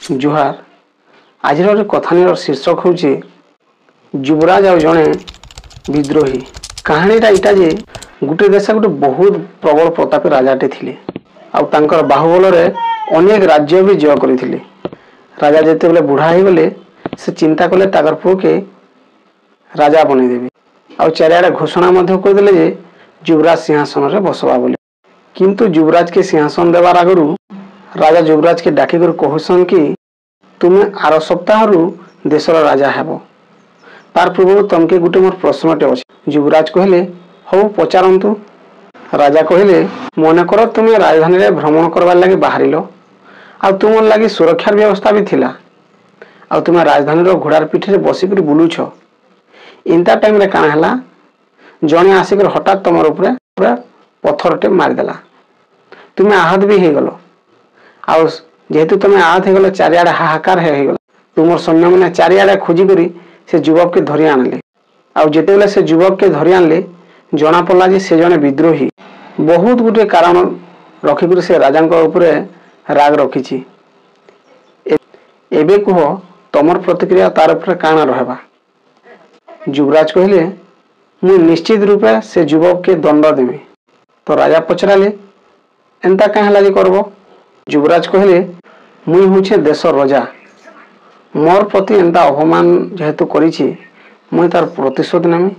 ଜୁହାର। ଆଜିର କଥାନୀର ଶୀର୍ଷକ ହେଉଛି ଯୁବରାଜ ଆଉ ଜଣେ ବିଦ୍ରୋହୀ। କାହାଣୀଟା ଏଇଟା ଯେ ଗୋଟେ ଦେଶ ଗୋଟେ ବହୁତ ପ୍ରବଳ ପ୍ରତାପୀ ରାଜାଟେ ଥିଲେ, ଆଉ ତାଙ୍କର ବାହୁବଳରେ ଅନେକ ରାଜ୍ୟ ବି ଜୟ କରିଥିଲେ। ରାଜା ଯେତେବେଳେ ବୁଢ଼ା ହେଇଗଲେ, ସେ ଚିନ୍ତା କଲେ ତାଙ୍କର ପୁଅକେ ରାଜା ବନେଇଦେବେ, ଆଉ ଚାରିଆଡ଼େ ଘୋଷଣା ମଧ୍ୟ କରିଦେଲେ ଯେ ଯୁବରାଜ ସିଂହାସନରେ ବସବା ବୋଲି। କିନ୍ତୁ ଯୁବରାଜକେ ସିଂହାସନ ଦେବାର ଆଗରୁ ରାଜା ଯୁବରାଜକେ ଡାକିକରି କହୁସନ୍ କି ତୁମେ ଆର ସପ୍ତାହରୁ ଦେଶର ରାଜା ହେବ, ତାର ପୂର୍ବରୁ ତମକେ ଗୋଟେ ମୋର ପ୍ରଶ୍ନଟେ ଅଛି। ଯୁବରାଜ କହିଲେ, ହଉ ପଚାରନ୍ତୁ। ରାଜା କହିଲେ, ମନେକର ତୁମେ ରାଜଧାନୀରେ ଭ୍ରମଣ କରବାର ଲାଗି ବାହାରିଲ, ଆଉ ତୁମର ଲାଗି ସୁରକ୍ଷାର ବ୍ୟବସ୍ଥା ବି ଥିଲା, ଆଉ ତୁମେ ରାଜଧାନୀର ଘୋଡ଼ାର ପିଠିରେ ବସିକରି ବୁଲୁଛ। ଏନ୍ତା ଟାଇମରେ କାଣା ହେଲା, ଜଣେ ଆସିକରି ହଠାତ୍ ତମର ଉପରେ ପୁରା ପଥରଟେ ମାରିଦେଲା, ତୁମେ ଆହତ ବି ହେଇଗଲ। ଆଉ ଯେହେତୁ ତମେ ଆହତ ହେଇଗଲ, ଚାରିଆଡ଼େ ହାହାକାର ହେଇଗଲା। ତୁମର ସୈନ୍ୟମାନେ ଚାରିଆଡ଼େ ଖୋଜିକରି ସେ ଯୁବକକେ ଧରି ଆଣିଲେ। ଆଉ ଯେତେବେଳେ ସେ ଯୁବକକେ ଧରି ଆଣିଲେ, ଜଣା ପଡ଼ିଲା ଯେ ସେ ଜଣେ ବିଦ୍ରୋହୀ। ବହୁତ ଗୋଟିଏ କାରଣ ରଖିକରି ସେ ରାଜାଙ୍କ ଉପରେ ରାଗ ରଖିଛି। ଏବେ କୁହ, ତମର ପ୍ରତିକ୍ରିୟା ତାର ଉପରେ କାଣା ରହିବା? ଯୁବରାଜ କହିଲେ, ମୁଁ ନିଶ୍ଚିତ ରୂପେ ସେ ଯୁବକକେ ଦଣ୍ଡ ଦେବି। ତ ରାଜା ପଚରାଲେ, ଏନ୍ତା କାଁ ହେଲା ଯେ କରବ? ଯୁବରାଜ କହିଲେ, ମୁଇଁ ହଉଛେ ଦେଶର ରଜା, ମୋର ପ୍ରତି ଏନ୍ତା ଅପମାନ ଯେହେତୁ କରିଛି, ମୁଇଁ ତାର ପ୍ରତିଶୋଧ ନେମି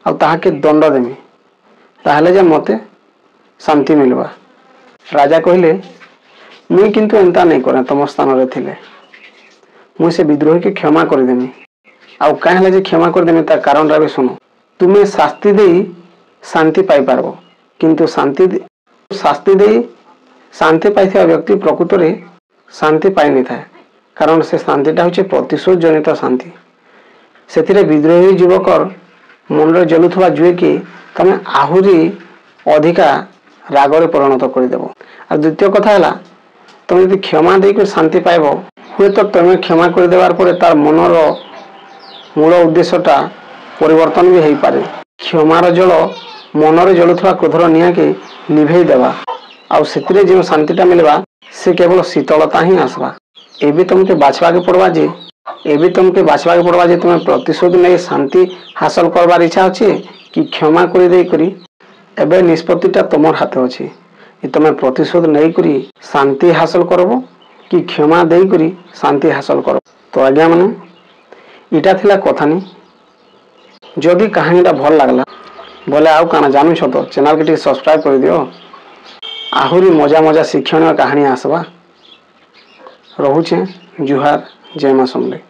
ଆଉ ତାହାକେ ଦଣ୍ଡ ଦେମି, ତାହେଲେ ଯେ ମତେ ଶାନ୍ତି ମିଲବା। ରାଜା କହିଲେ, ମୁଇଁ କିନ୍ତୁ ଏନ୍ତା ନାଇଁ କରେ, ତମ ସ୍ଥାନରେ ଥିଲେ ମୁଇଁ ସେ ବିଦ୍ରୋହୀକେ କ୍ଷମା କରିଦେମି। ଆଉ କାଁ ହେଲା ଯେ କ୍ଷମା କରିଦେମି, ତାର କାରଣଟା ବି ଶୁଣ। ତୁମେ ଶାସ୍ତି ଦେଇ ଶାନ୍ତି ପାଇପାରବ, କିନ୍ତୁ ଶାସ୍ତି ଦେଇ ଶାନ୍ତି ପାଇଥିବା ବ୍ୟକ୍ତି ପ୍ରକୃତରେ ଶାନ୍ତି ପାଇନଥାଏ, କାରଣ ସେ ଶାନ୍ତିଟା ହେଉଛି ପ୍ରତିଶୋଧ ଜନିତ ଶାନ୍ତି। ସେଥିରେ ବିଦ୍ରୋହୀ ଯୁବକର ମନରେ ଜଳୁଥିବା ଜୁଏକି ତମେ ଆହୁରି ଅଧିକା ରାଗରେ ପରିଣତ କରିଦେବ। ଆଉ ଦ୍ୱିତୀୟ କଥା ହେଲା, ତମେ ଯଦି କ୍ଷମା ଦେଇକରି ଶାନ୍ତି ପାଇବ, ହୁଏତ ତମେ କ୍ଷମା କରିଦେବାର ପରେ ତାର ମନର ମୂଳ ଉଦ୍ଦେଶ୍ୟଟା ପରିବର୍ତ୍ତନ ବି ହେଇପାରେ। କ୍ଷମାର ଜଳ ମନରେ ଜଳୁଥିବା କ୍ରୋଧର ନିଆଁକେ ଲିଭେଇ ଦେବା, ଆଉ ସେଥିରେ ଯେଉଁ ଶାନ୍ତିଟା ମିଳିବା ସେ କେବଳ ଶୀତଳତା ହିଁ ଆସବା। ଏବେ ତମକେ ବାଛବାକେ ପଡ଼ବା ଯେ ତୁମେ ପ୍ରତିଶୋଧ ନେଇ ଶାନ୍ତି ହାସଲ କରବାର ଇଚ୍ଛା ଅଛି କି କ୍ଷମା କରିଦେଇକରି। ଏବେ ନିଷ୍ପତ୍ତିଟା ତମର ହାତେ ଅଛି ଯେ ତମେ ପ୍ରତିଶୋଧ ନେଇକରି ଶାନ୍ତି ହାସଲ କରବ କି କ୍ଷମା ଦେଇକରି ଶାନ୍ତି ହାସଲ କରବ। ତ ଆଜ୍ଞା ମାନେ, ଇଟା ଥିଲା କଥାନି। ଯଦି କାହାଣୀଟା ଭଲ ଲାଗଲା ବୋଲେ ଆଉ କାଣା ଜାଣୁଛ ତ, ଚ୍ୟାନେଲକେ ଟିକେ ସବସ୍କ୍ରାଇବ କରିଦିଅ। ଆହୁରି ମଜା ମଜା ଶିକ୍ଷଣୀୟ କାହାଣୀ ଆସବା। ରହୁଛେ, ଜୁହାର, ଜୟ ମା ସମଲେଇ।